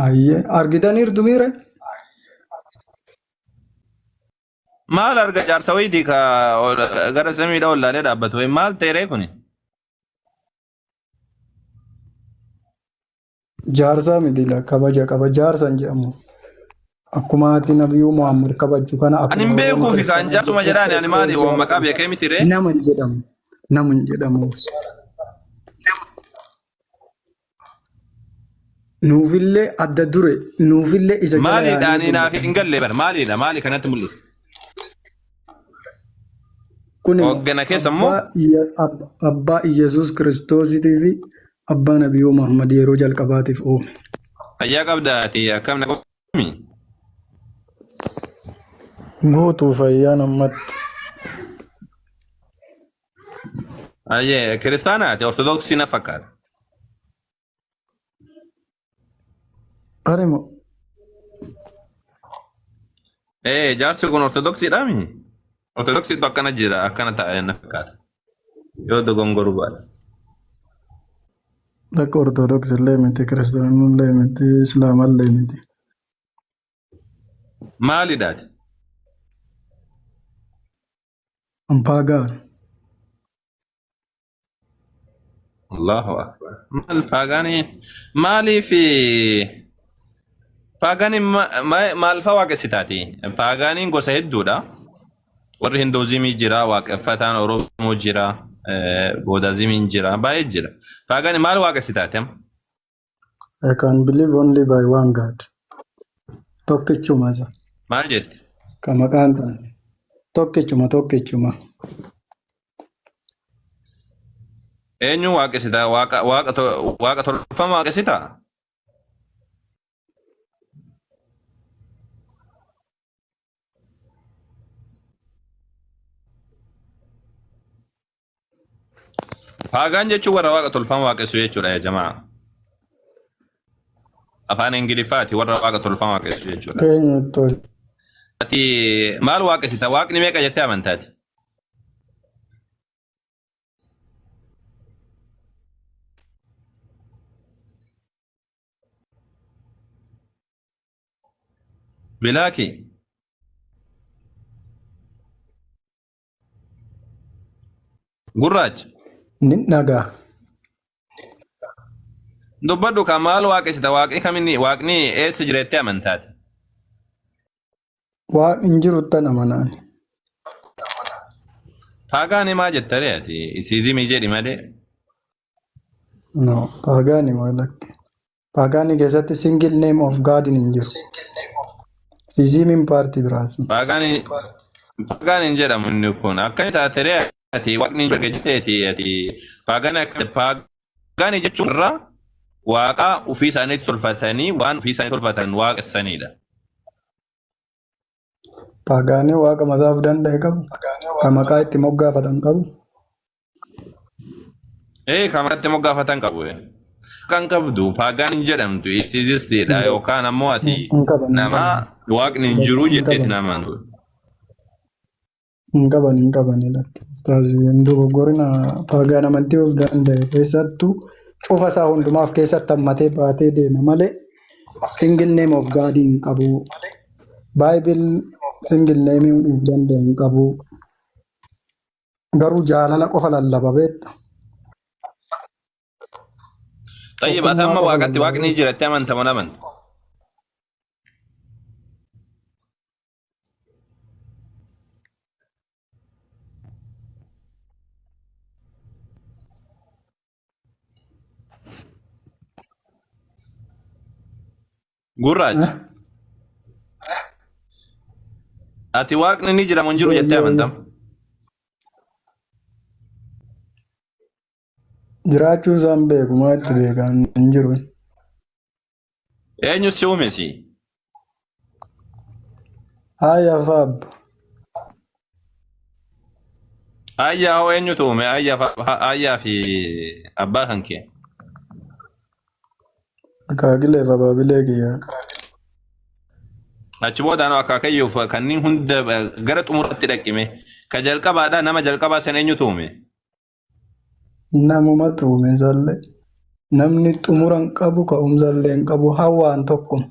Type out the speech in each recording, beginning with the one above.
Ayyee argitaniirtu miire? Maal arga jaarsa wayiiti ka gara samiidha ollaalee dhaabbatu wayi maal ta'e kuni? Jaarsaa miti la kabaja qaba jaarsa hin jedhamu. Akkuma ati Nabiyyuu Muhammad kabajju kana Ani akkuma hin Oromoon beekuuf isaan kiristaanaa jaarsuma Yesuus jedhaani ani maali Kiristoos waan maqaa jaalatu beekee miti ree? nama hin jedhamu. Nama hin jedhamu. Nuufillee adda dure nuufillee isa jala Maaliidha yaanee ani bulla. naaf hin galle bar maaliidha maali kanatti mul'isa? Kun Hooggana keessa immoo abbaa abbaa Iyyasuus Kiristoosiitii fi abbaa Nabiyyuu Muhammad yeroo jalqabaatiif uume. Fayyaa qabda ati akkam na qomi? Guutuu fayyaan ammatti. Ayyee kiristaana ati ortodoksii na fakkaata. Arimo Ee jaarsi kun ortodoksiidhaa mi? Ortodoksiitu akkana jira akkana ta'a na fakkaata. Yoo dogongoruu baadhe. Lakka Ortodoks illee miti, Kiristaanummaa illee miti, Islaama illee miti. Maalidha ati? Ampaagaan. Allahu akbar. Maal paagaanii maaliif paagaanii maal fa'aa waaqessitaati? Paagaaniin gosa hedduudha. Warri Hinduuzimii jira, waaqeffataan Oromoo jira, Boodazimiin jira, baay'ee jira. Paagaanii maal waaqessitaati amma? I can believe only by one God. Tokkichuma isa. Maal jetti? Ka maqaan ta'e. Tokkichuma tokkichuma. Eenyu waaqessita? Waaqa waaqa to- waaqa tolfama waaqessitaa? Paagaan jechuun warra waaqa tolfama waaqessu jechuudha yaa jamaa. Afaan Ingiliffaati warra waaqa tolfama waaqessu jechuudha. Eenyu tol. Ati maal waaqessita? Waaqni meeqa jettee amantaati? Bilaaki. Gurraacha. Nin dhagaa. Dubbadhu kan maal waaqessita? Waaqni kaminni waaqni eessa jira jettee amantaati? Waan hin jiruttan amanaan. Paagaanii maa jetta ree ati? Isiizimii jedhi malee. No, paagaanii moo lakki. Paagaanii keessatti single name of God hin jiru. Siizimiin paartii biraati. Paagaanii paagaanii hin jedhamu inni kun. Akkami taate ree ati waaqni hin jiru jetteeti ati paagaanii akka paagaanii jechuun irraa waaqa ofii isaaniitti tolfatanii waan ofii isaanii tolfatan waaqessanidha. Paagaanii waaqa mataa of danda'e qabu. Kan maqaa itti moggaafatan qabu. Ee kan maqaa itti moggaafatan qabu. Kan qabdu paagaan hin jedhamtu itizistiidha yookaan ammoo ati Hin qaban. Hin nama qaban. waaqni hin jiru Hin jetteeti qaban. nama amantu. Hin qaban hin qaban lakki. Hin dogoggorina paagaan amantii of danda'e keessattuu cufa isaa hundumaaf keessatti hammatee baatee deema malee single name of God hin qabu. Bible single name of danda'e hin qabu. Garuu jaalala qofa lallaba beekta. Xayyib ati Tokkummaa amma qofa waaqatti lallaba waaqni beekta. jira jettee amanta moo hin amantu? Gurraacha. Ati waaqni ni jira moo hin jiru Yoo jettee yoo amantam? yoo. Jiraachuu isaan beeku maa itti beekan hin jiru. Eenyu si uume si? Haaya faab. Ayyaa hoo eenyutu uume? Ayyaa ayyaa fi abbaa kan kee. Akaakilee fi abaabilee kiyya. Achi boodaan akaakayyuuf kanneen hunda gara xumuraatti dhaqime. Ka jalqabaadhaa nama jalqabaa san eenyutu uume? Namumatu uume isallee. Namni xumura hin qabu ka'umsa illee hin qabu hawaan tokkuma.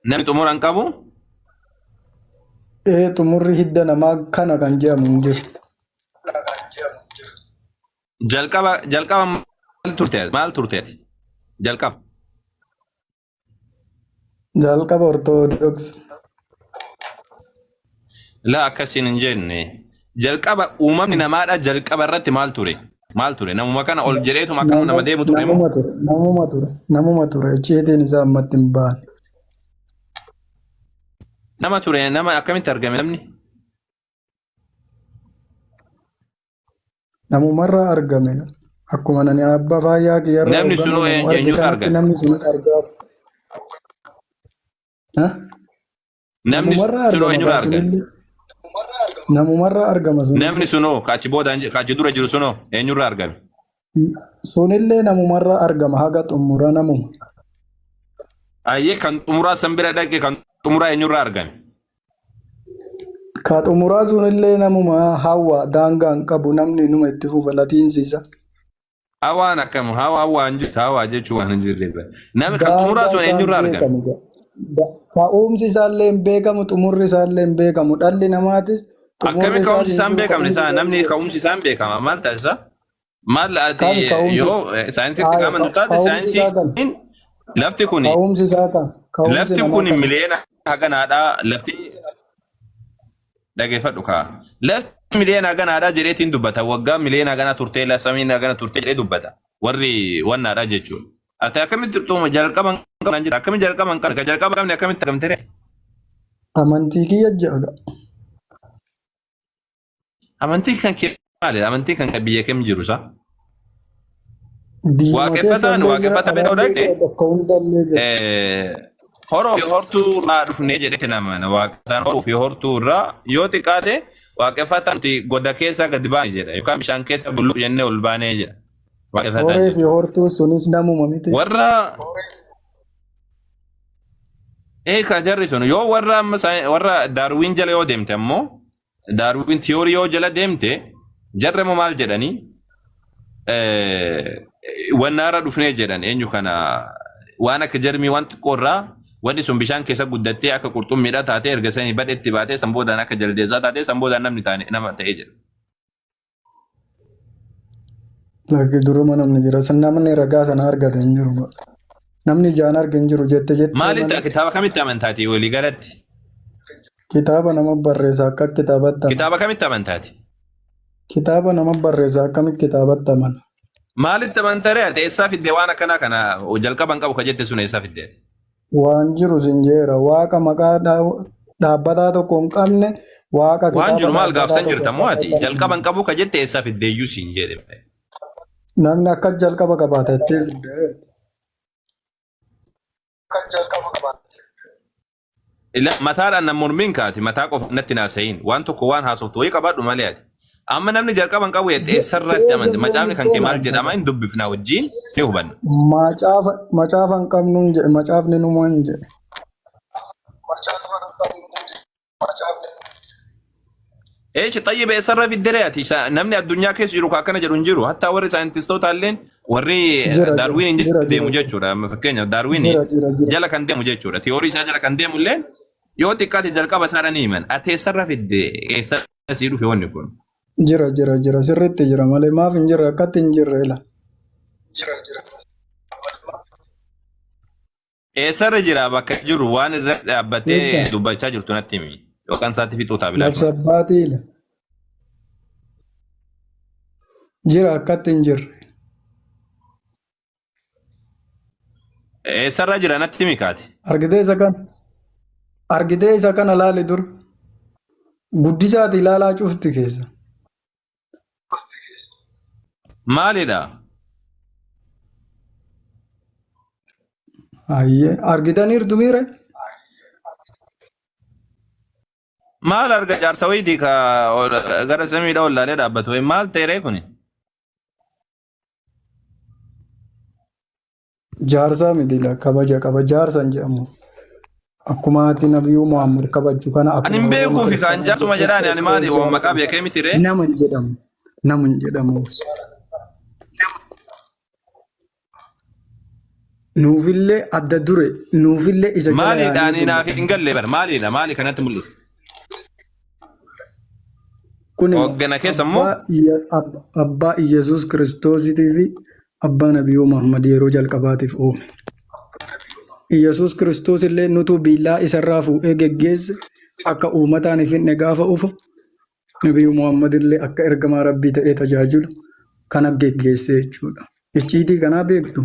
Namni xumura hin qabu? Ee xumurri hidda namaa kana kan jedhamu hin jiru. Jalqaba jalqaba maal turte maal turte ati? Jalqaba. Jalqaba Ortodoksi. Laa akkasiin hin jenne. Jalqaba uumamni namaadha jalqaba irratti maal ture? Maal ture? Namuma kana ol jedheetuma akkama nama deemu ture moo? Namuma ture, namuma ture, namuma ture. Icciitiin isaa ammatti hin baane. Nama ture nama akkamitti argame namni? Namumarraa argame. Akkuma nani abbaa faayyaa kiyyarraa Namni hoggan sunuu uumamu arge eenyutu kanatti argame? namni sunis argaaf. Ha? Namni Namumarraa sunuu argama eenyurraa gaa argame? sunillee. Namumarraa argama sunillee. Namni sunoo ka achi boodaan ka achi dura jiru sunoo eenyurraa argame? Sunillee namumarraa argama haga xumura namuma. Ayyee kan xumuraa san bira dhaqe kan xumuraa eenyurraa argame? Ka xumuraa sunillee namuma hawwa daangaa hin qabu namni numa itti fufa latiinsi isa. Hawaan akkam hawaa waan jirtu hawaa jechuun waan hin jirre. Namni kan xumuraa Daangaa sun isaa hin eenyurraa argame? beekamu. Ka'umsi isaallee hin beekamu xumurri isaallee hin beekamu dhalli namaatis xumurri Akkami isaas ka'umsi hin isaan jiru beekamne ka'umsi isaa isaa hin namni beekamu. ka'umsi isaan beekama maal taasisa? Maal ati Kami ka'umsi yoo saayinsiitti haaya qaama nu taate ka'umsi isaa kan saayinsiin lafti kun ka'umsi isaa kan ka'umsi lafti namaa kun kan miliyoona haganaadhaa lafti dhageeffadhu kaa lafti miliyoona haganaadhaa jedheetiin dubbata waggaa miliyoona haganaa turtee samiin hagana turtee jedhee dubbata warri wannaadhaa jechuudha. Ati akkamitti xuma jalqaba hin qabne naan jetta akkamitti jalqaba hin qabne ka jalqaba hin qabne akkamitti argamte ree? Amantii kiyya ja'a. Amantiin kan kee maali? Amantiin kan kee biyya kam jiru isaa? Biyyuma keessa Waaqeffataan illee jira, waaqeffata bira alallee dhaqxe jira, bakka hundallee jira. Horoo fi hortuu irraa dhufnee jedhetti nama waaqeffataan horuu fi hortuu irraa yoo xiqqaate waaqeffataan nuti goda keessa gadi baane jedha yookaan bishaan keessa bulluq jennee ol baanee jedha waaqeffataan Horee fi jechuudha. hortuu sunis namuma miti. Warra eekaa jarri sun yoo warra amma warra Daarwiin jala yoo deemte ammoo Daarwiin tiyoorii yoo jala deemte jarri immoo maal jedhanii wannaarra dhufnee jedhan eenyu kana waan akka jarmii waan xiqqoo irraa wanni sun bishaan keessa guddattee akka qurxummiidha taatee erga sanii badhetti baatee san boodaan akka jaldeessaa taatee san boodaan namni taane nama ta'ee jedha. Lakki duruma namni jira. San namni ragaa sana argate hin jiru. Namni ijaan arge hin jiru jette jettee Maalitti malee kitaaba kamitti amantaati walii galatti? Kitaaba nama barreessa akka kitaabatti amana. Kitaaba kamitti amantaati? Kitaaba nama barreessa akkamitti kitaabatti amana? Maalitti amantaree ati eessaa fidde waan akkanaa kana jalqaba hin qabu ka jette sun eessaa fidde ati? Waan jiru sin jeera. Waaqa maqaa dhaabbataa tokko hin qabne waaqa Waan kitaaba jiru maal dhaabbataa gaafsan tokko jirta moo ati hin qabne. jalqaba hin qabu ka jette eessaa fidde iyyuu siin jedhe. Namni akka jalqaba qabaata jettee fidde. Ila mataadhaan nan mormiin kaati mataa qofa natti naasa'iin waan tokko waan haasoftu wayii qabaadhu malee ati. Amma namni jalqaba hin qabu jette eessarratti Keessa amante macaafni kan kee maal seenuttee jedhama hin dubbifnaa wajjin ni hubanna. Macaafa macaafa hin qabnu hin jedhe macaafni numa hin jedhe. Eeshi xayyiba eessarra fiddere ati namni addunyaa keessa jiru ka akkana jedhu hin jiru hattaa warri saayintistoota illeen warri Jira jira Daarwiin hin jira jira deemu jechuudha. Amma fakkeenyaaf Daarwiin jira jira jira. jala kan deemu jechuudha. Tiyoorii isaa jala kan deemu illee yoo xiqqaate jalqaba isaadha ni himan. Ati eessarra fidde eessa sii dhufe wanni kun? Jira jira jira sirriitti jira malee maaf hin jirre akkatti hin jirre ila. Eessarra jira bakka jiru waan irra dhaabbattee Beektaa dubbachaa jirtu natti himi. Yookaan isaatti fixuu ta'a labsa bilaashuma. abbaatii ila. Jira akkatti hin jirre. Eessarra jira natti himi kaati. Argitee isa kana argitee isa kana laali dur guddisaati ilaalaa cufti keessa. Maalidha? Ayyee argitaniirtu miire? Maal arga jaarsa wayitii ka gara samiidha ollaalee dhaabbatu wayi maal ta'e kuni? Jaarsaa miti la kabaja qaba jaarsa hin jedhamu. Akkuma ati Nabiyyuu Muhammad kabajju kana Ani akkuma hin Oromoon beekuuf isaan kiristaanaa jaarsuma Yesuus jedhaani ani maali Kiristoos waan maqaa jaalatu beekee miti ree? nama hin jedhamu. Nama hin jedhamu. Nuufillee adda dure, nuufillee isa jala Maaliidha yaanee ani naaf bulla. hin galle bar maaliidha maali kanatti mul'isa? Kun Hooggana keessa immoo abbaa Iyyasuus Kiristoosiitii fi abbaa Nabiyyuu Muhammad yeroo jalqabaatiif uume. Iyyasuus Kiristoos illee nutu billaa isarraa fuudhee geggeesse akka uummataan hin finne gaafa ufu Nabiyyuu Muhammad illee akka ergamaa Rabbii ta'ee tajaajilu kana geggeesse jechuudha. Icciitii kanaa beektu.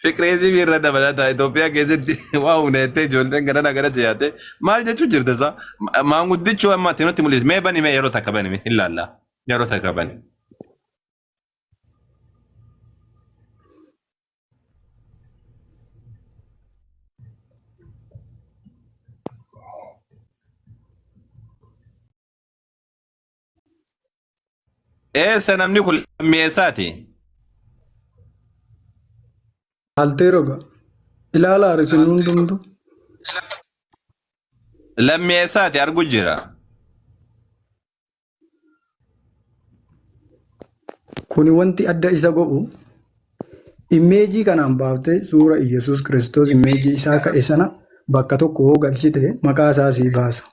Fiqireesii irra dabalataa Itoophiyaa keessatti waa humneettee ijoolleen garana gara siyaate maal jechuu jirta isaa maanguddichuu amma ati nutti mul'isi mee bani mee yeroo takka bani mee hin laallaa yeroo takka bani. Eessa namni kun lammii eessaati? Laaltee roga. Ilaalaa isin hundumtu. Lammii eessaati argu jira. Kuni wanti adda isa godhu immeejii kanaan baaftee suura Iyyasuus Kiristoos immeejii isaa ka'e sana bakka tokko hoo galchite maqaa isaa sii baasa.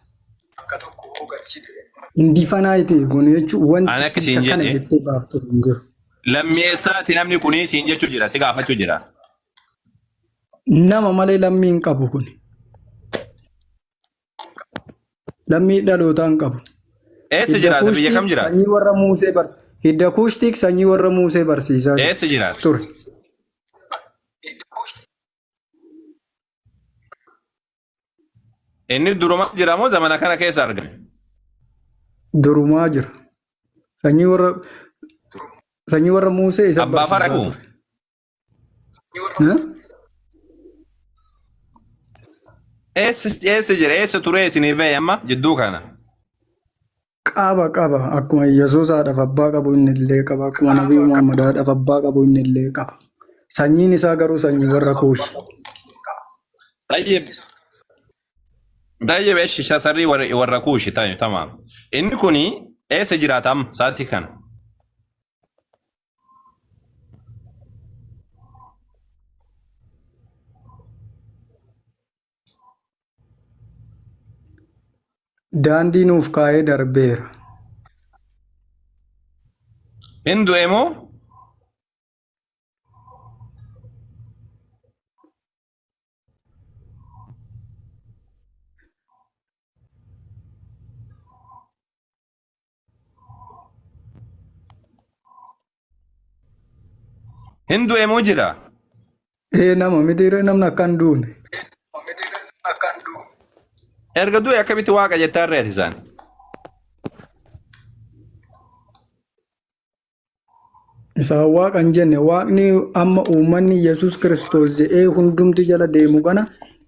Indifanaayiti kun jechuun wanti Ani akka siin hiika kana jedhe jettee baaftu hin jiru. lammii eessaati namni kunii siin jechuu jira si gaafachuu jira. Nama malee lammii hin qabu kun. Lammii dhalootaa hin qabu. Eessa Hidda jiraata? Biyya kam Kuushtiik jiraata? sanyii warra Muusee bar Hidda Kuushtiik sanyii warra Muusee barsiisaa jira Eessa jiraata? ture. Inni durumaa jira moo zamana kana keessa argame? Durumaa jira. Sanyii warra sanyii warra Muusee isa Abbaa barsiisaa Faraquu? ture. Huh? Eessa eessa jira? Eessa ture isinii bahe amma jidduu kana? Qaba qaba akkuma Yesuus haadhaaf abbaa qabu inni illee qaba akkuma Nabii Muhammad haadhaaf abbaa qabu inni illee qaba. Sanyiin isaa garuu sanyii warra Kuushi. Tayyib tayyib eshi sarrii warra kuushi tayyib tamaam. Inni kuni eessa jiraata amma sa'aatii kana? Daandii nuuf kaa'ee darbeera. Hin du'e moo? Hin du'e moo jira? Ee nama miti ree namni akka hin duune. Erga du'e akkamitti waaqa jettaa irra ati isaan? Isaan waaqa hin jenne waaqni amma uummanni Yesuus Kiristoos jedhee hundumti jala deemu kana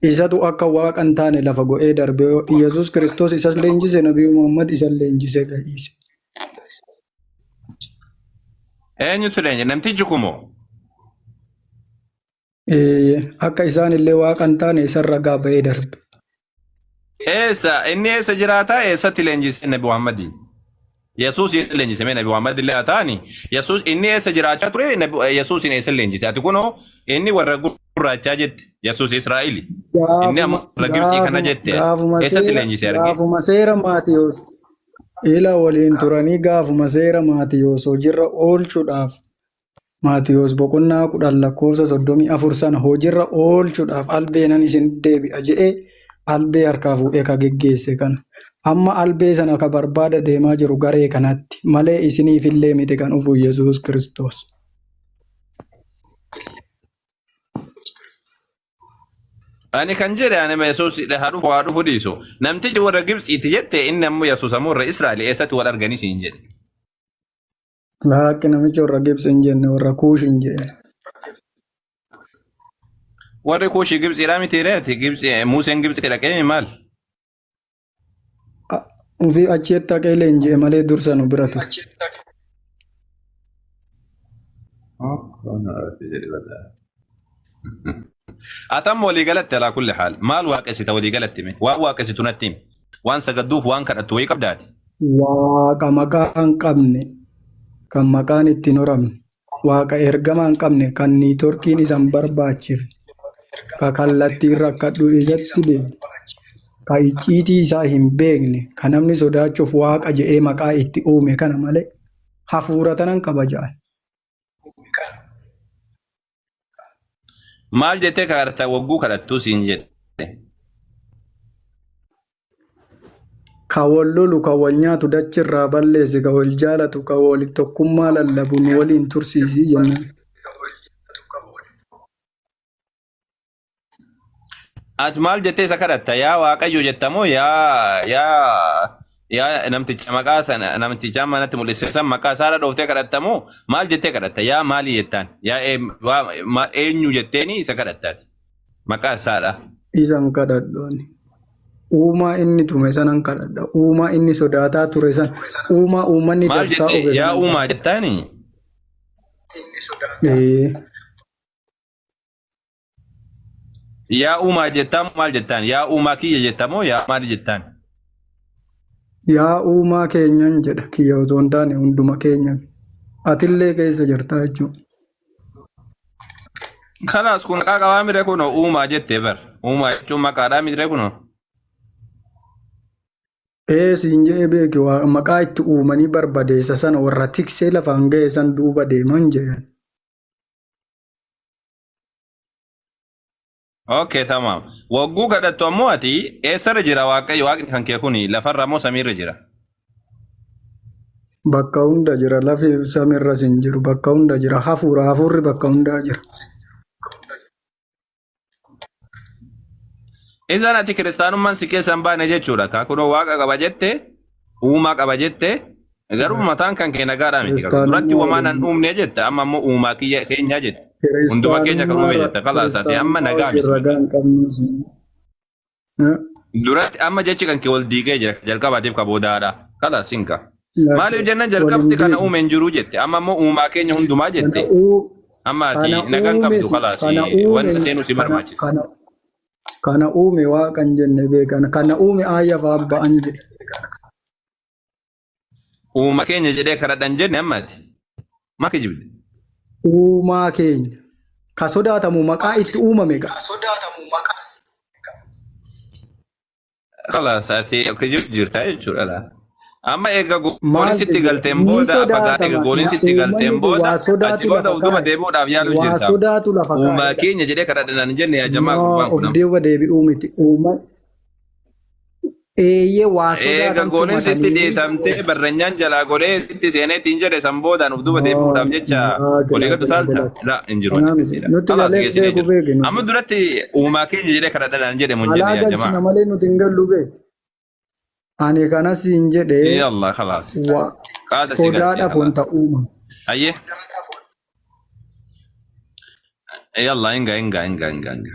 isatu akka waaqa hin taane lafa godhee darbe. Yesuus Kiristoos isas leenjise Nabii Muhammad isas leenjise gadhiise. Eenyutu leenje? Namtichi kumoo? Akka isaan illee waaqa hin taane isan ragaa ba'ee darbe. Eessa inni eessa jiraata eessatti leenjise Nabi Muhammadiin? Yesuus leenjise mee Nabi Muhammad illee haa ta'ani. Yesuus inni eessa jiraachaa ture Yesuusin eessa leenjise? Ati kunoo inni warra gurraachaa jette Yesuus Israa'eli. Inni ammoo warra Gibxii kana jette eessatti leenjise argee? Gaafuma seera Maatiyoos ila waliin turanii gaafuma seera Maatiyoos hojiirra oolchuudhaaf Maatiyos boqonnaa 10 lakkoofsa 34 sana hojiirra oolchuudhaaf albeenan isin deebi'a jedhee albee harkaa fuudhee ka geggeesse kana. Amma albee sana ka barbaada deemaa jiru garee kanatti malee isiniifillee miti kan dhufu Yesuus Kiristoos. Ani kan jedhe ani Yesuus haa dhufu haa dhufu dhiisu. Namtichi warra Gibxiiti jette inni ammoo Yesuus ammoo warra Israa'el eessatti wal arganii siin jedhe. Laakki namichi warra Gibxi hin jenne warra Kuush hin jenne. Warri Kuushii Gibxiidhaa miti reeti Gibxi Museen Gibxi dhaqee maal? Ofii achitti haqee leenji'e malee dursa nu bira ture. Atam walii galatti alaa kulli haal maal waaqessita walii galatti mee waan waaqessitu natti himi waan sagadduuf waan kadhattu wayii qabdaati. Waaqa maqaa hin qabne kan maqaan itti hin horamne, waaqa ergama hin qabne kan niitorkiin isa hin barbaachifne, ka kallattiin rakkadhu isatti deemu, ka icciitii isaa hin beekne, ka namni sodaachuuf waaqa je'ee maqaa itti uume kana malee hafuura tanan qaba ja'an. Maal jettee kadhatta wagguu kadhattuu siin jedhe. Ka wal lolu, ka wal nyaatu dachirraa balleessi, ka wal jaalatu, ka wal tokkummaa lallabu nu waliin tursiisi jennaan. Ati maal jettee isa kadhatta? Yaa Waaqayyo jetta moo yaa namticha maqaa sana namticha amma natti mul'ise san maqaa isaarra dhooftee kadhatta moo maal jettee kadhatta? Yaa maali jettaan? Yaa eenyu jetteeni isa kadhattaati? Maqaa isaadha. Isan kadhadhu ani. Uumaa inni tume sanan kadhadha. Uumaa inni sodaataa ture san. Uumaa uummanni Maal dabsaa jette? ofe Yaa sanan uumaa kadhadha. jettaani? Ee. Yaa uumaa jettaa moo maal jettaan? Yaa uumaa kiyya jetta moo yaa maali jettaan? Yaa uumaa keenyan jedha kiyya otoo hin taane hunduma keenya. Atillee keessa jirta jechuudha. Kalaas kun maqaa qabaa mire kunoo uumaa jettee bar. Uumaa jechuun maqaadhaa mire kunoo. Ee siin jedhee beeki waa maqaa itti uumanii barbadeessa sana warra tiksee lafaan ga'e san duuba deeman jedhan. Okay, tamam. Wagguu kadhattu ammoo ati eessarra jira Waaqayyo waaqni kan kee kuni lafarra moo samiirra jira? Bakka hunda jira lafi samiirras hin jiru bakka hunda jira hafuura hafuurri bakka hundaa jira. Isaan ati kiristaanummaan si keessa hin baane jechuudha. Kaa kunoo waaqa qaba jette, uumaa qaba jette, garuu mataan kan kee nagaadhaa miti. Garuu duratti Kiristaanummaa wamaa nan waliin uumne jette, amma immoo uumaa kiyya keenyaa jette. Hunduma keenya kan kiristaanummaa uume jette. Kalaas ati amma kiristaanummaa nagaa wajjin miti ragaa mataan. hin qabnu. Eh, Duratti amma jechi kan kee wal diigee jira. Jalqabaatiif ka boodaadha. Kalaas hinka. Lakki Maaliif jennaan wal hin jalqabdi kana diigne. uume hin jiru jette. Amma immoo uumaa keenya hundumaa Kana jette. uu Amma ati kana nagaan uume qabdu si kalaas kana uume wanta seenuu si kana barbaachisa. kana kana uume waaqan jenne beekan kana uume aayya fa abba'an jedhe. Uuma keenya jedhee kadhadhan jenne amma ati. Maa kijibde? Uumaa keenya ka sodaatamu maqaa itti uumame ga. Kalaas ati kijibu jirta jechuudha laa. Amma eega gooliin Maal sitti jechuudha? galteen Ni booda fagaate eega sodaatama. gooliin Na sitti galteen uummanni kun booda waa achi sodaatu booda lafa of duuba kaa'e. deebi'uudhaaf yaaluu Waa jirta. sodaatu lafa Uumaa kaa'edha. keenya jedhee kadhadhan hin jenne yaa jamaa No, gurbaan of kun amma. duuba deebi'uu miti. Uuma eeyyee waa Eega sodaatan gooliin sitti tumatanii. dhiitamtee barranyaan jalaa godhee sitti seeneetiin jedhe san boodaan of duuba No, deebi'uudhaaf jecha olii gadu gala taalta. gala. Laa hin jiru wanti Kanaa miti. akkasiidha. Nuti Kalaas galee geessinee beeku jira. beeki nuti. Amma duratti uumaa keenya jedhee kadhadhan hin jedhamu hin jenne Alaa yaa galchina jamaa. malee nuti hin gallu beeki. Ani kanas hin jedhee Yalla kalaas. wa Qaada si galchee sodaadhaaf wanta kalaas. uumame. Ayyee. Yalla inga inga inga inga inga.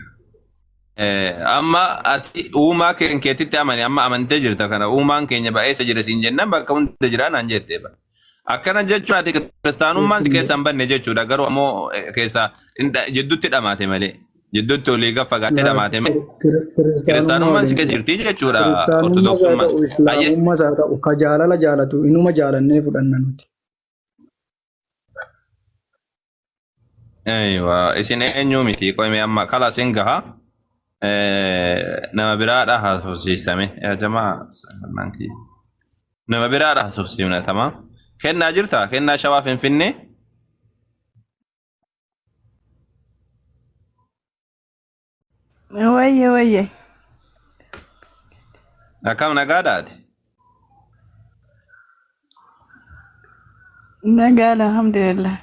Amma ati uumaa keetitti amani amma amantee jirta kana uumaan keenya ba'eessa jira siin jennaan bakka hunda jira naan jettee ba. Akkana jechuun ati kiristaanummaan si keessa hin banne jechuudha garuu ammoo keessa jidduutti dhamaate malee jidduutti olii gad fagaattee dhamaate malee Kiristaanummaa kiristaanummaan si waliin keessa jirti jechuudha Kiristaanummaas haa ortodoksummaan. ta'u Ayyee. islaamummaas haa ta'u ka jaalala jaalatu inuma jaalannee fudhanna nuti. Aywa, isin eenyu miti qoyme amma kalaas hin gaha. Nama biraadha haasofsiisame. Yaa jamaa sagantaan kiyya. Nama biraadha haasofsiifna tamam. Kennaa jirta? Kennaa Shawaa Finfinnee? Wayye wayye. Akkam nagaadhaati? Nagaadha alhamdulillah.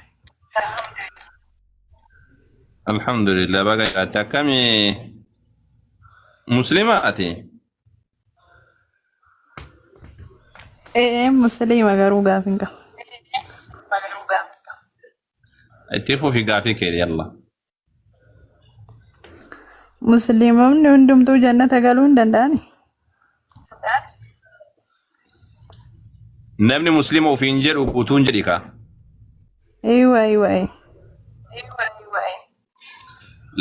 Alhamdulillah baga jiraatte. Akkami Musliima ati? Ee musliima garuu gaafin qaba. Itti fufi gaafii kee yalla. Musliimonni hundumtuu jannata galuu hin danda'ani? Namni musliima ofiin jedhu guutuun jedhi kaa. Eeywa eeywa.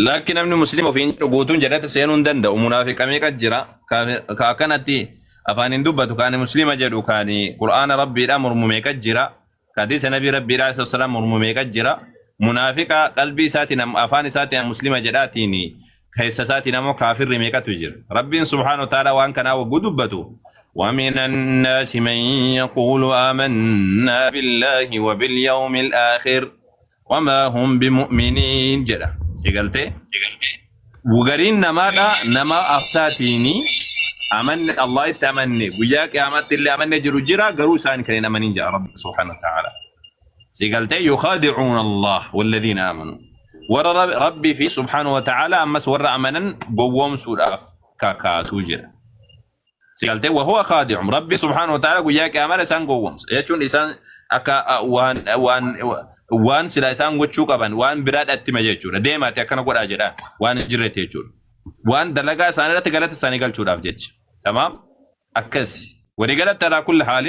Lakki namni musliima ofiin jedhu guutuun jannata seenuu hin danda'u. Munaafiqa meeqa jira? Ka akkanatti Afaaniin dubbatu kaani muslima jedhu kaani Qur'aana Rabbiidha mormu meeqa jira. Hadiisa Nabii Rabbiidha alayhi salaam mormu meeqa jira. Munaafiqa qalbii isaatiin afaan isaatiin muslima jedhaatiin keessa isaatiin ammoo kaafirri meeqatu jira. Rabbiin subhaanahu wa ta'ala waan kanaa wagguu dubbatu. ومن الناس من يقول آمنا بالله وباليوم الآخر وما هم بمؤمنين jedha. Si galtee? Gariin namaadha nama aftaatiini amanne Allah itti amanne guyyaa qiyaamaatti illee amanne jiru jira garuu isaan kan hin amanin jira Rabbi subhaanahu wa ta'ala. Si galtee يخادعون الله والذين آمنوا warra Rabbii fi subhaanahu wa ta'ala ammas warra amanan gowwoomsuudhaaf kakaatuu jira. Si galtee وهو خادعهم Rabbi subhaanahu wa ta'ala guyyaa qiyaamaa isaan gowwoomsa jechuun isaan akka waan sila isaan gochuu qaban waan biraa dhattima jechuudha. Deemaati akkana godhaa jedhaan waan hin jirretti jechuudha. Waan dalagaa isaanii irratti galata isaanii galchuudhaaf jecha. Tamaam akkas. Waliigalatti على كل حال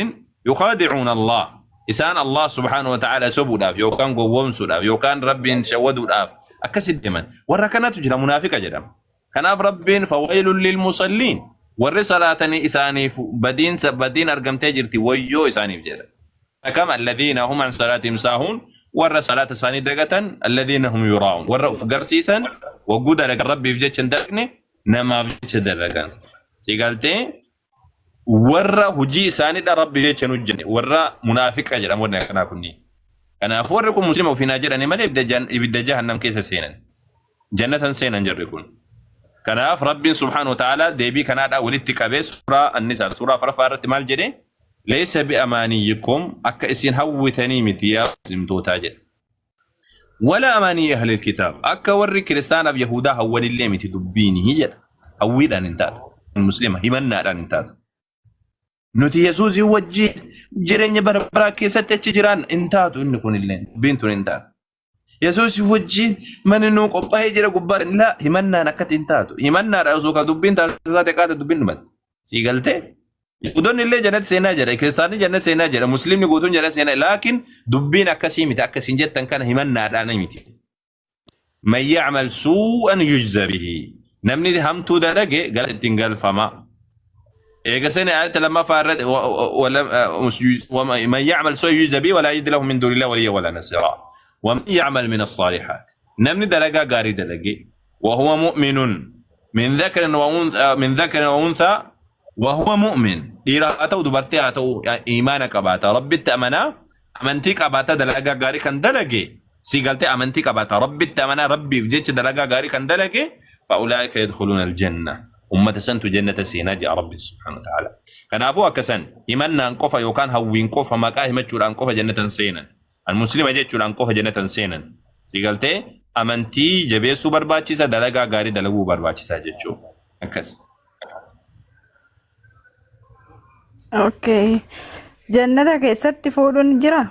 يخادعون الله isaan Allah subhaanahu wa ta'ala sobuudhaaf yookaan gowwoomsuudhaaf yookaan Rabbiin shawwaduudhaaf akkasitti deeman. Warra kanatu jira munaafiqa jedhama. Kanaaf Rabbiin فويل للمصلين warri salaatanii isaaniif badiinsa badiin argamtee jirti wayyoo isaaniif jedha. Akkam الذين هم عن صلاتهم ساهون warra salaata isaanii dagatan الذين هم يراءون warra uf garsiisan wagguu dalagan Rabbiif jecha hin dalagne namaaf jecha dalagan. Si galtee warra hojii isaaniidha Rabbiif jecha hin hojjenne warra munaafiqa jedhamu warri akkanaa kunniin. Kanaaf warri kun muslima ofiin haa jedhani malee ibidda jahannam keessa seenan. Jannatan seenan jarri kun. Kanaaf Rabbiin subhaanahu wa ta'ala deebii kanaadhaa walitti qabee suuraa Annisaa suuraa afuraffaa irratti maal jedhee ليس بأمانيكم akka isin hawwitanii miti yaa muslimtootaa jedhe. ولا أماني أهل الكتاب akka warri kiristaanaaf yahudaa hawwanillee miti dubbiinii jedha. Hawwiidhaan hin taatu. Muslima himannaadhaan hin taatu. Nuti Yesuusii wajjin jireenya bara baraa keessatti achi jiraan hin taatu inni kunillee dubbiin tun hin taatu. Yesuusii wajjin manni nuu qophaa'ee jira gubbaa laa himannaan akkatti hin taatu. Himannaadha osoo ka dubbiin taatu taate qaata dubbiin dhumate. Sii galtee? Yihudoonni illee jannati seenaa jedha, kiristaanni jannati seenaa jedha, muslimni guutuun jannati seenaa laakiin dubbiin akkasii miti akkasiin jettan kana himannaadhaan miti. من يعمل سوءا يجز به. Namni hamtuu dalage galata ittiin galfama. Eega sani ayata lammaffaa irratti من يعمل سوءا يجز به ولا يجد له من دون الله وليا ولا نصيرا. ومن يعمل من الصالحات. Namni dalagaa gaarii dalage وهو مؤمن من ذكر وأنثى من ذكر وأنثى وهو مؤمن dhiira haa ta'u dubartii haa ta'u imaana qabaata Rabbitti amanaa amantii qabaata dalagaa gaarii kan dalage si galtee amantii qabaata Rabbitti amanaa Rabbiif jecha dalagaa gaarii kan dalage فأولئك يدخلون الجنة ummata santu jannata seenaa jedha Rabbi subhaanahu wa ta'ala. Kanaafuu akkasan himannaan qofa yookaan hawwiin qofa maqaa himachuudhaan qofa jannatan seenan. Al muslima jechuudhaan qofa jannatan seenan. Si galtee amantii jabeessuu barbaachisa dalagaa gaarii dalaguu barbaachisa jechuudha. Akkas. Okay. Jannata keessatti fuudhuun jira?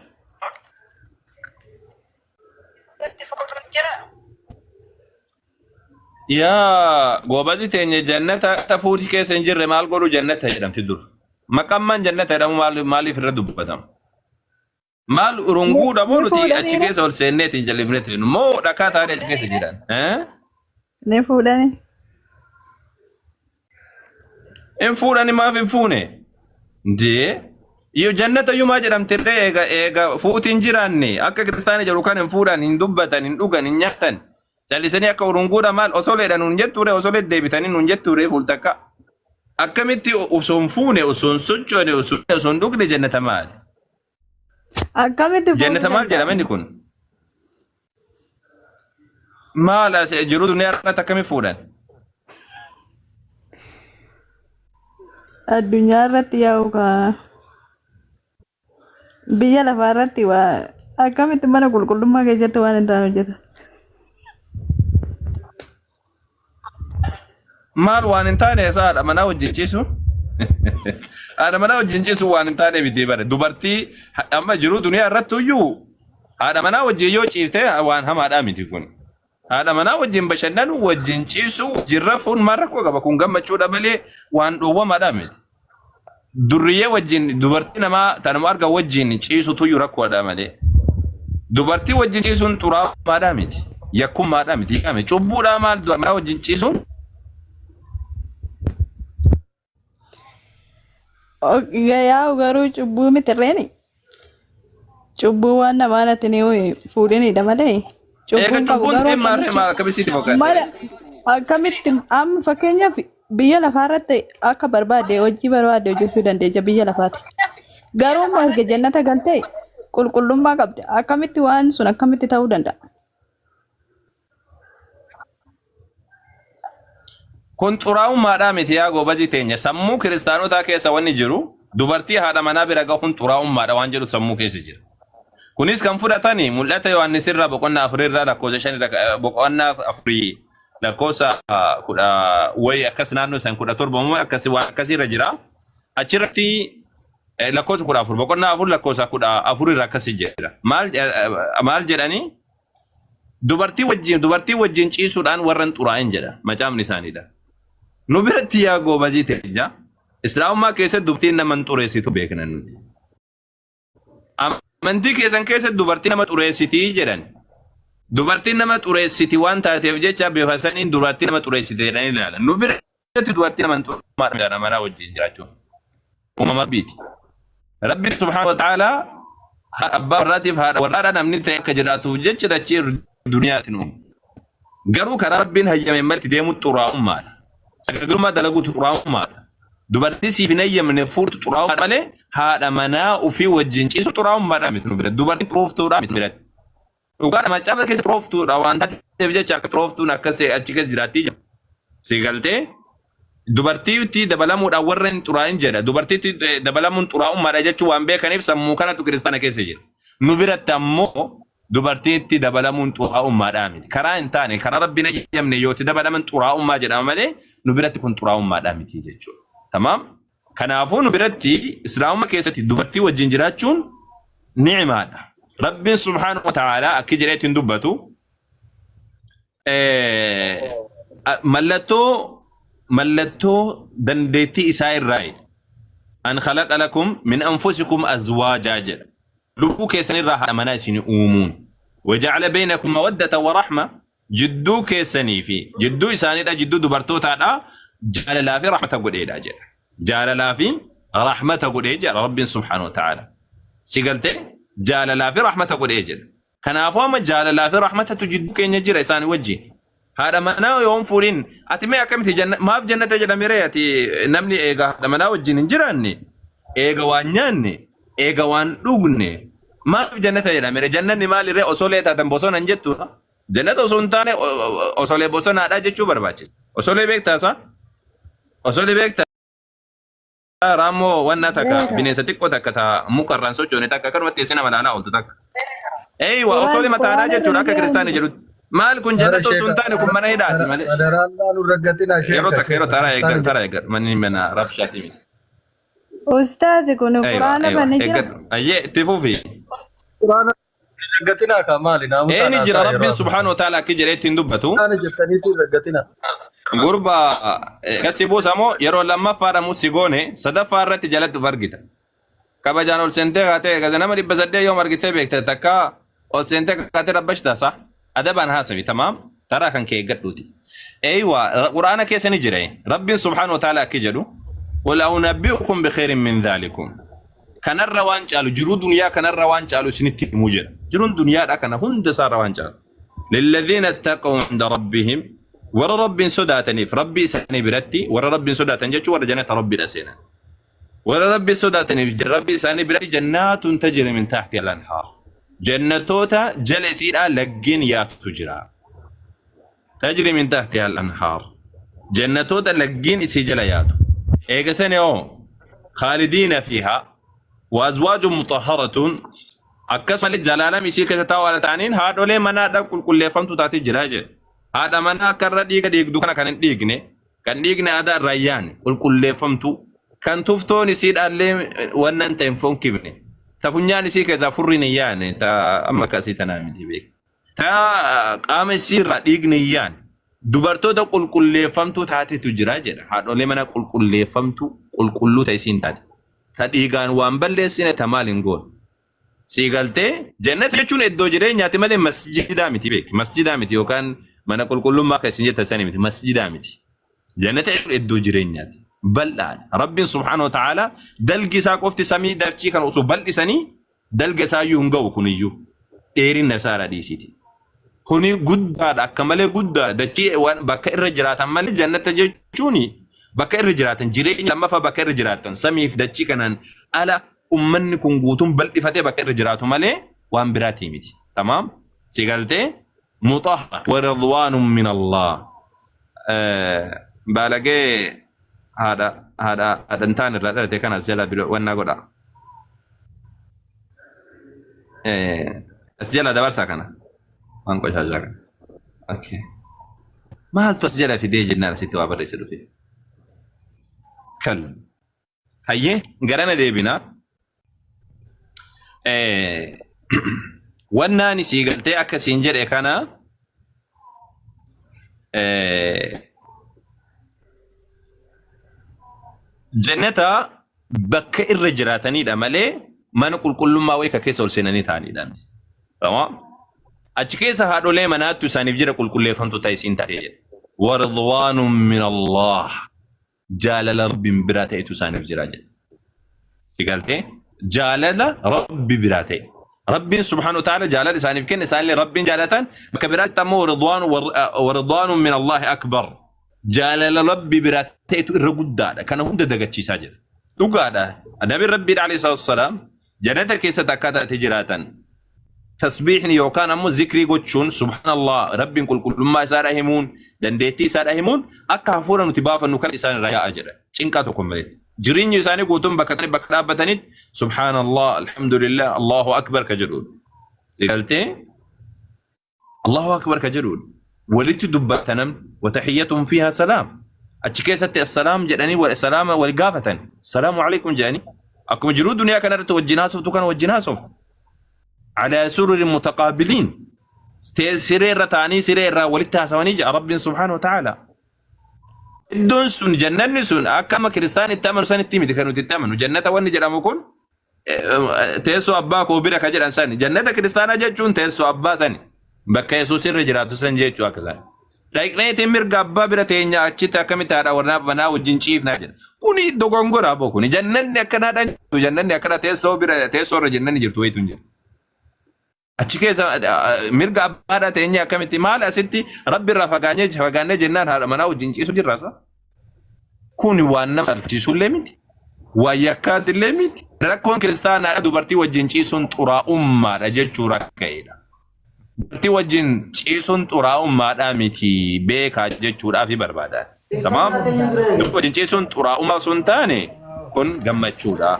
Yaa goobazi teenya jannata fuuti keessa hin jirre maal godhu jannata jedhamti dur. Maqammaan jannata jedhamu maaliif irra dubbatama? Maal urunguudha moo Ni nuti achi fuudhaniira? keessa ol seenneetiin jal'ifneetiin moo dhakaa taanee achi keessa jiran? Eh? Ni fuudhani. Hin fuudhani maaf hin fuune? Dee yoo jannata iyyuu jedhamti illee eega fuuti hin jiraanne akka kiristaana jedhu kan hin fuudhan hin dubbatan hin dhugan hin nyaatan callisanii akka urunguudha maal osoleedha nuun jettuure osolee deebitanii nuun jettuure fuultakka. Akkamitti osoo hin fuune osoo hin sochoone osoo hin dhugne jannata maali? Akkamitti fuudhuu Jannata maal jedhama danda'an? inni kun? Maal as jiru duniyaa irratti akkamii fuudhan? Addunyaa irratti yaa'u kaa biyya lafaa irratti waa akkamitti mana qulqullummaa keessatti waan hin taane hojjeta. Maal waan hin taane isa haadha manaa wajjin ciisu? Haadha manaa wajjin ciisu waan hin taane miti bare. Dubartii amma jiru duniyaa irratti iyyuu haadha manaa wajjin yoo ciifte waan hamaadhaa miti kun. Haadha manaa wajjin bashannanu, wajjin ciisu, wajjin rafuun maal rakkoo qaba? Kun gammachuudha malee waan dhoowwamaadhaa miti. Durriyyee wajjin dubartii namaa tanuma argan wajjin ciisutu iyyuu rakkoodha malee. Dubartii wajjin ciisuun xuraa'ummaadhaa miti. Yakkummaadhaa miti. Hiikame cubbuudhaa maal manaa wajjin ciisuun? Yaa'u garuu cubbuu miti reeni. Cubbuu waan namaa natti ni fuudhinidha malee. Eega Cubbuun qabu cubbuun garuu ta'e maarree akkamitti maa akkamitti fakkaate? mala akkamitti amma fakkeenyaaf biyya lafaarratti akka barbaadde hojii barbaadde hojjechuu dandeessa biyya lafaati. Garuu immoo erga jannata galtee qulqullummaa qabda. Akkamitti waan sun akkamitti ta'uu danda'a? Kun xuraa'ummaadhaa miti yaa goobazii teenya. Sammuu kiristaanotaa keessa wanni jiru dubartii haadha manaa bira gahuun xuraa'ummaadha waan jedhu sammuu keessa jira. Kunis kan fudhatani mul'ata Yohaannis irraa boqonnaa afurii irraa lakkoofsa shan irra boqonnaa afurii lakkoofsa kudha wayi akkas naannoo san 17 moo akkas waan akkasii irra jira. Achirratti lakkoofsa 14 boqonnaa 4 lakkoofsa 14 irra akkasii jira. Maal maal jedhanii dubartii wajjin ciisuudhaan warra hin xuraa'in jedha macaafni isaaniidha. Nu biratti yaa goobazii teenya Islaamummaa keessatti dubartiin nama hin xureessitu beekna nuti. Amantii keessan keessatti dubartii nama xureessitii jedhan. Dubartiin nama xureessiti waan taateef jecha bifa saniin dubartii nama xureessiti jedhanii ilaalan. Nu biratti dubartii nama hin xureessitu manaa wajjin jiraachuun. Uumama Rabbiiti. Rabbi subhaanahu wa ta'aalaa abbaa warraatiif haadha warraadha namni ta'e akka jiraatuuf jecha dachee duniyaatti nu uume. Garuu karaa Rabbiin hayyame malee deemu xuraa'ummaadha. Sagagalummaa dalaguutu xuraa'ummaadha. Dubartii siif hin hayyamne fuudhutu xuraa'ummaadha malee haadha manaa ofii wajjin ciisu xuraa'ummaadha miti nu biratti. Dubartiin xurooftuudha miti nu biratti. Dhugaadha macaafa keessa xurooftuudha waan taateef jecha akka xurooftuun akkas achi keessa jiraattii jira. Si galtee dubartiitti dabalamuudhaan warra hin xuraa'in jedha. Dubartiitti dabalamuun xuraa'ummaadha jechuun waan beekaniif sammuu kanatu kiristaana keessa jira. Nu biratti ammoo dubartiitti dabalamuun xuraa'ummaadhaa miti. Karaa hin taane karaa Rabbiin hayyamne yoo itti dabalaman xuraa'ummaa jedhama malee nu biratti kun xuraa'ummaadhaa miti jechuudha. Tamaam? Kanaafuu nu biratti Islaamummaa keessatti dubartii wajjin jiraachuun ni'imaadha. Rabbiin subhaanahu wa ta'aalaa akki jedhee ittiin dubbatu mallattoo dandeettii isaa irraa an khalaqa lakum min anfusikum azwaajaa jedha. Lubbuu keessan irraa haadha manaa isin uumuun. Waja'ala baynakum mawaddata wa rahma jidduu keessanii fi jidduu isaaniidha jidduu dubartootaadha jaalalaa fi rahmata godheedha jedha. Jaalalaa fi rahmata godhee jedha Rabbiin subhaanahu wa ta'ala. Si galtee jaalalaa fi rahmata godhee jedha. Kanaafuu amma jaalalaa fi rahmatatu jidduu keenya jira isaan wajjin. Haadha manaa yoo hin fuudhin ati mee akkamitti maaf jannata jedhameree ati namni eega haadha manaa wajjin hin jiraanne eega waan nyaanne eega waan dhugne maaf jannata jedhameree jannanni maalirree osolee taatan bosona hin jettu jannata osoo hin taane osolee bosonaadha jechuu barbaachisa. Osolee beektaa isaa? Osolee beektaa? Raammoo wanna takka Beeka. bineensa xiqqoo takka ta muka irraan sochoone takka akkanumatti teessee nama ilaalaa ooltu takka. Eeywa osoo Quraan lima taanaa quraana irra jechuudha ni akka jira kiristaanii miti. jedhutti. Maal kun Ara jannata osoo hin sheeka taane kun mana hidhaati malee. adaraan nu raggatina Yeroo sheeka takka yeroo sheeka taraa eeggadhu kiristaani taraa eeggadhu manni mana rabshaati miti. Ustaazi kun Eeywa quraana eeywa irra ni jira. eeggadhu. Ayyee itti fufi. Quraana raggatina ka maali naamusaan Eeni jira haasaa yeroo Rabbiin haasoftan. subhaanahu wa ta'ala akka jedhee ittiin dubbatu. Quraana jettaniitu raggatina. Gurba kasi buusa moo yeroo lammaffaadha moo si goone sadaffaa irratti jalatti of argita. Kabajaan ol seentee kaatee gaza nama 800 yoom argitee beekte takka ol seentee kaatee rabbashta sa adabaan haasawi tamaam taraa kan kee eeggadhuuti. Eeywa quraana keessa ni jira Rabbiin subhaanahu wa ta'ala akki jedhu qul unabbi'ukum bikhairin min dhaalikum kanarra waan caalu jiruu duniyaa kanarra waan caalu isinitti himuu jedha. Jiruun duniyaadha kana hunda isaarra waan caalu. Lilladhiina ittaqaw inda rabbihim warra Rabbiin sodaataniif Rabbii isaanii biratti warra Rabbiin sodaatan jechuun warra jannata Rabbiidha seenan. Warra Rabbi sodaataniif Rabbi isaanii biratti jannaatun tajri min tahti al-anhaar. Jannatoota jala isiidhaa laggeen yaatutu jira. Tajri min tahti al-anhaar. Jannatoota laggeen isii jala yaatu. Eega sani hoo khaalidiina fiihaa wa azwaajun mutahharatun akkasumallee zalaalam isii keessa taa'u haala ta'aniin haadholee manaadhaan qulqulleeffamtu taatee jira jedhe. Haadha manaa akka irra dhiiga dhiigdu kana kan hin dhiigne kan dhiigni aadaa irraa hin yaane qulqulleeffamtu kan tuftoon isiidhaallee wanna hin ta'in fonkifne ta funyaan isii keessaa furriin hin yaane ta amma akkasii tanaa miti beek ta qaama isii irraa dhiigni hin yaane dubartoota qulqulleeffamtuu taatetu jira jedha haadholee mana qulqulleeffamtuu qulqulluu ta isiin taate ta dhiigaan waan balleessine ta maal hin goone Sii galtee jannata jechuun iddoo jireenyaati malee masjidaa miti beeki. Masjidaa miti yookaan mana qulqullummaa kan isin jettan sanii miti masjidaa miti. Jannata jechuun iddoo jireenyaati. Bal'aadha. Rabbiin subhaanahu wa ta'ala dalgi isaa qofti samii dachii kana osoo bal'isanii dalga isaayyuu hin ga'u kuniyyuu. Dheerinna isaarra dhiisiti. Kuni guddaadha akka malee guddaa dachii waan bakka irra jiraatan malee jannata jechuun bakka irra jiraatan jireenya lammaffaa bakka irra jiraatan samiif dachii kanaan ala ummanni kun guutuun bal'ifatee bakka irra jiraatu malee waan biraatii miti. Tamaam? Si galtee? Mutahhara wa ridwaanun min Allah. Baalagee haadha haadha haadha hin taane irraa dhalate kana as jala bilo wannaa godha. As jala dabarsaa kana. Waan qoshaashaa kana. Okay. Maaltu as jala fidee jennaan asitti waa barreesse dhufe. Kan. Hayyee garana deebina. Wannaan isii galtee akka siin jedhe kana jannata bakka irra jiraatanidha malee mana qulqullummaa wayii ka keessa ol seenanii ta'anidha. Tamam? Achi keessa haadholee manaattu isaaniif jira qulqulleeffamtu ta'e isiin taatee jedha. Waridwaanun min Allah. Jaalala Rabbiin biraa ta'etu isaaniif jira jedha. Si galtee? Jaalala Rabbi biraa ta'e. Rabbiin subhaanahu wa ta'ala jaalala isaaniif kenne isaanillee Rabbiin jaalatan bakka biraatti ammoo waridwaanu min Allaahi akbar. Jaalala Rabbi biraa ta'etu irra guddaadha. Kana hunda dagachiisaa jira. Dhugaadha. Nabiin Rabbiidha alayhi salaatu wassalaam Jannata keessatti akkaataa itti jiraatan tasbiihni yookaan ammoo zikrii gochuun subhaanallah rabbiin qulqullummaa isaadha himuun dandeettii isaadha himuun akka hafuura nuti baafannu kan isaan irraa yaa'a jedha cinqaa tokko malee jireenyi isaanii guutuun bakka bakka dhaabbatanitti subhaanallah alhamdulillah allahu akbar ka jedhuudha. Si galtee? Allahu akbar ka jedhuudha. Walitti dubbata namni watahiyyatuhum fiihaa salaam. Achi keessatti assalaam jedhanii wal salaama wal gaafatan. Salaamu alaikum jedhanii akkuma jiruu duniyaa kana irratti wajjin haasoftu kana wajjin haasoftu. Alaa sururin mutaqaabiliin. Siree irra taa'anii siree irraa walitti haasawanii jedha Rabbiin subhaanahu wa ta'ala. Iddoon sun jannanni sun akka amma kiristaan itti amanu sanitti miti kan nuti itti amanu. Jannata wanni jedhamu kun teessoo abbaa koo bira ka jedhan sani jannata kiristaanaa jechuun teessoo abbaa sani bakka yesuus irra jiraatu san jechuu akka sani. Dhaqneetiin mirga abbaa bira teenya achitti akkamitti haadha warraa manaa wajjin ciifnaa jedha. Kuni dogongora aboo kuni jannanni akkanaadhaan jirtu jannanni akkana teessoo bira teessoo irra jannanni jirtu wayitu hin jiru. Achi keessa mirga abbaadhaa teenyee akkamitti maal asitti rabbi irraa fagaanyee fagaannee jennaan haadha manaa wajjin ciisu jirraasa. Kun waan nama salphisullee miti. Waan yakkaatillee miti. Rakkoon kiristaanaadha dubartii wajjin ciisuun xuraa'ummaadha jechuudha ka'edha. Dubartii wajjin ciisuun xuraa'ummaadha miti beekaa jechuudhaaf barbaadan. Tamaam? Dubartii wajjin ciisuun xuraa'ummaa osoo hin taane kun gammachuudha.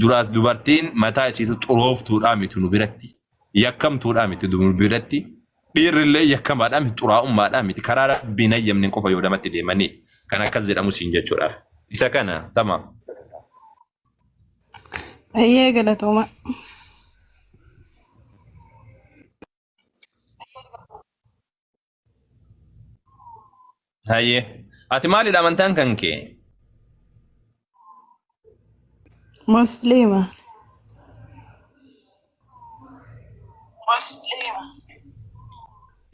Duraas dubartiin mataa isiitu xurooftuudhaa miti nu biratti. Yakkamtuudhaa miti nu biratti. Dhiirrillee yakkamaadhaa miti xuraa'ummaadhaa miti. Karaa rabbiin hayyamne qofa yoo namatti deemanii kan akkas jedhamu siin jechuudhaaf. Isa kana tamaam. Ayyee galatooma. Hayyee. Ati maalidha amantaan kan kee? Musliima.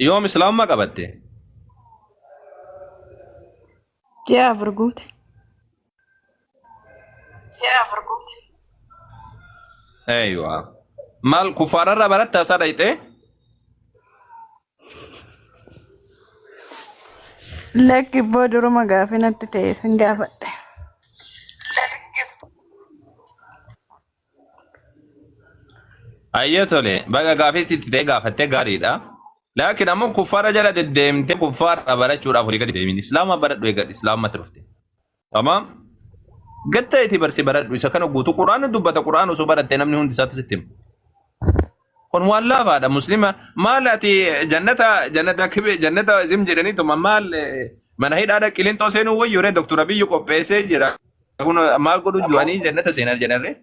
Yoom islaamummaa qabatte? Ji'a 4 guute. Eeywa. Maal kuffaararraa baratta isaa dhayxee? Lakki ibboo duruma gaafii natti ta'e sin gaafadhe. Hayyee tole baga gaafii sitti ta'e gaafattee gaariidha. Laakiin ammoo kuffaara jala deddeemtee kuffaara barachuudhaaf olii gadi deemin. Islaama baradhu eegadhu islaamatti dhufte. Tamaam. Gatta itti barsi baradhu isa kana guutuu quraana dubbata quraana osoo barattee namni hundi isaatti sitti hima. Kun waan laafaadha muslima maal ati jannata jannata kibe jannata zim jedhanii tuma maal mana hidhaadha qilinxoo seenuu wayyuu ree doktor Abiyyi qopheessee jira. Kun maal godhu du'anii jannata seenan jedhan ree.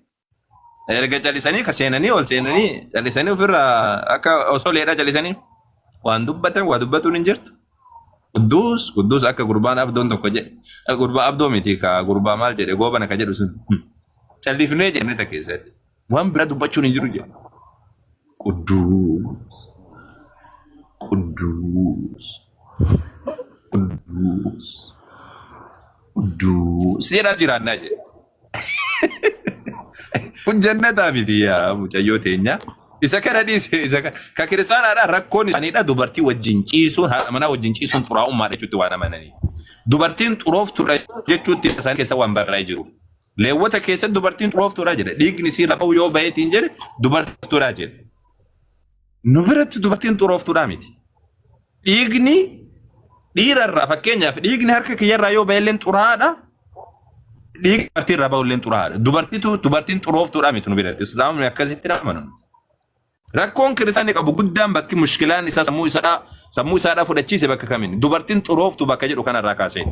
Erga calisanii ka seenanii ol seenanii calisanii ofirraa akka osoo leedhaa calisanii waan dubbatan waa dubbatuun hin jirtu. Qudduus qudduus akka gurbaan abdoon tokko jedhe gurbaa abdoo miti ka gurbaa maal jedhe goobana ka jedhu sun callifnee jenneta keessatti waan bira dubbachuun hin jiru jedhe. Qudduus qudduus qudduus. Qudduu seeraa jiraannaa jedhe. Kun jannataa miti yaa mucayyoo teenya. Isa kana dhiise isa kana ka kiristaanaadha rakkoon isaaniidha dubartii wajjin ciisuun haadha manaa wajjin ciisuun xuraa'ummaadha jechuutti waan amananii. Dubartiin xurooftuudha jechuutti isaan keessa waan barraa'ee jiruuf. Leewwata keessatti dubartiin xurooftuudha jedha. Dhiigni isii irra ba'u yoo baheetiin jedhe dubartiidha jedhe. Nu biratti dubartiin xurooftuudha miti. Dhiigni dhiirarraa fakkeenyaaf dhiigni harka kiyyarraa yoo bahelleen xuraa'aadha. Dhiigni dubartiirraa bahulleen xuraa'aadha. Dubartiitu dubartiin xurooftuudha miti nu biratti. Islaamni akkasitti amanu. Rakkoon kiristaanni qabu guddaan bakki mushkilaan isaa sammuu isaadhaa fudhachiise bakka kamiin dubartiin xurooftu bakka jedhu kanarraa kaasee.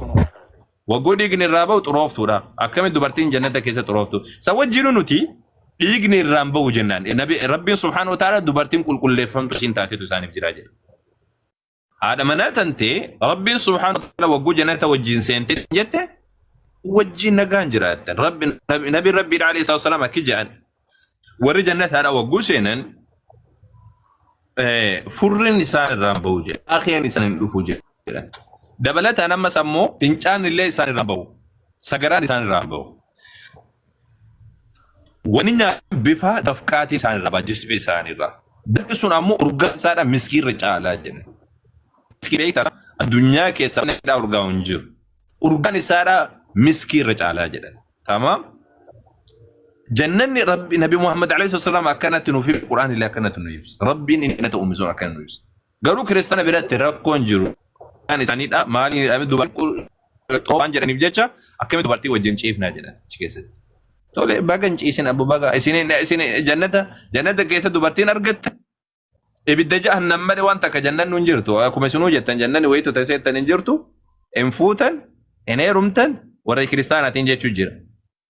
Waggoo dhiigni irraa bahu xurooftuudha. Akkamitti dubartiin jannata keessa xurooftu? Sa wajjinu nuti dhiigni irraan bahu jennaan. Nabi Rabbiin subhaanahu wa ta'ala dubartiin qulqulleeffamtu isiin taatetu isaaniif jira jedha. Haadha manaa tantee Rabbiin subhaanahu wa ta'ala wagguu jannata wajjin seente jette wajjin nagaan jiraattan. Rabbi nabi Rabbiin alayhi salaatu wasalaam akki jedhan warri jannataadha wagguu seenan furriin isaan irraan bahu jedha. Akhiyan isaan hin dhufu jedhan. Dabalataan ammas ammoo fincaan illee isaan irraan bahu. Sagaraan isaan irraan bahu. Wani nyaatan bifa dafqaatiin isaan irraa baha jismi isaan irraa. Dafqi sun ammoo urgaa isaadha miskii irra caalaa jedhan. Miskii beektaa addunyaa keessa wanni urgaa'u hin jiru. Urgaan isaadha miskii irra caalaa jedhan. Tamaam. Jannanni Rabbi Nabi Muhammad alayhi salaam akkanatti nuuf ibsa Qur'aan illee akkanatti nu ibsa. Rabbiin inni jannata uume sun akkana nu ibsa. Garuu kiristaana biratti rakkoon jiru kan isaaniidha maaliin jedhame dubartii waan jedhaniif jecha akkamitti dubartii wajjin ciifnaa jedhan achi keessatti. Tole baga hin ciisin abbo baga isin isin jannata jannata keessa dubartiin argatta Ibidda jahannam malee waan takka jannanni hin jirtu. Akkuma isinuu jettan jannanni wayitu taseettan hin jirtu. Hin fuutan, hin heerumtan, warra kiristaanaatiin jechuu jira.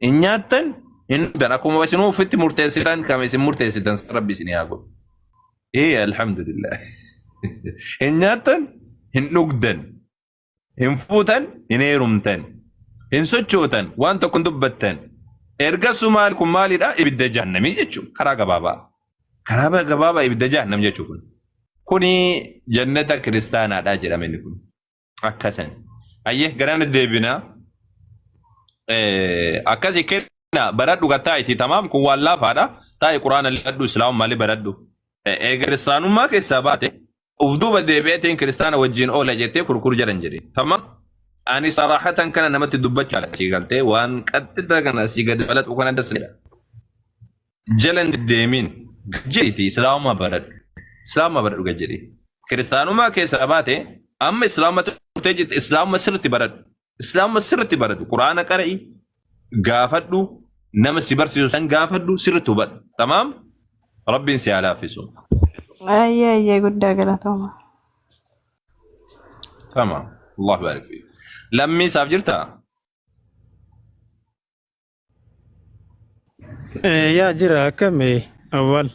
Hin nyaattan, hin dhugdan. Akkuma isinuu ofitti murteessitan kama isin murteessitan rabbi isin haa godhu. Ee alhamdulillah. Hin nyaattan, hin dhugdan. Hin fuutan, hin heerumtan, hin sochootan, waan tokko hin dubbattan. Ergasuu maal kun maalidha? Ibidda jahannamii jechuudha. Karaa gabaabaa. Karaa gabaabaa ibidda jahannam jechuudha kun. Kuni jannata kiristaanaadha jedhama inni kun. Akkasan. Ayyee garana deebinaa. Akkasi kenna baradhu gattaa itti tamaam kun waan laafaadha. Taa'i quraana baradhu islaamummaa baradhu. Eega kiristaanummaa keessaa baate uf duuba deebi'eetiin kiristaana wajjin oola jettee kurkur jedhan jedhe. Tamam. Ani saraahatan kana namatti dubbachaa asii galtee waan qaxxita kana asii gadi balaxu kana dasnidha. Jala hin deemin. Jedhiiti islaamummaa baradhu. Islaamummaa baradhu gad jedhi. Kiristaanummaa keessaa baate amma islaamummaa dhuftee jirti islaamummaa sirriitti baradhu. Islaamummaa sirriitti baradhu. Quraana qara'i gaafadhu nama si barsiisu san gaafadhu sirriitti hubadhu. Tamaam? Rabbiin si haa laaffisu. Ayyee ayyee guddaa galatooma. Tamaam. Allah barik fiik. Lammii isaaf jirtaa? Yaa jira akkami awwal.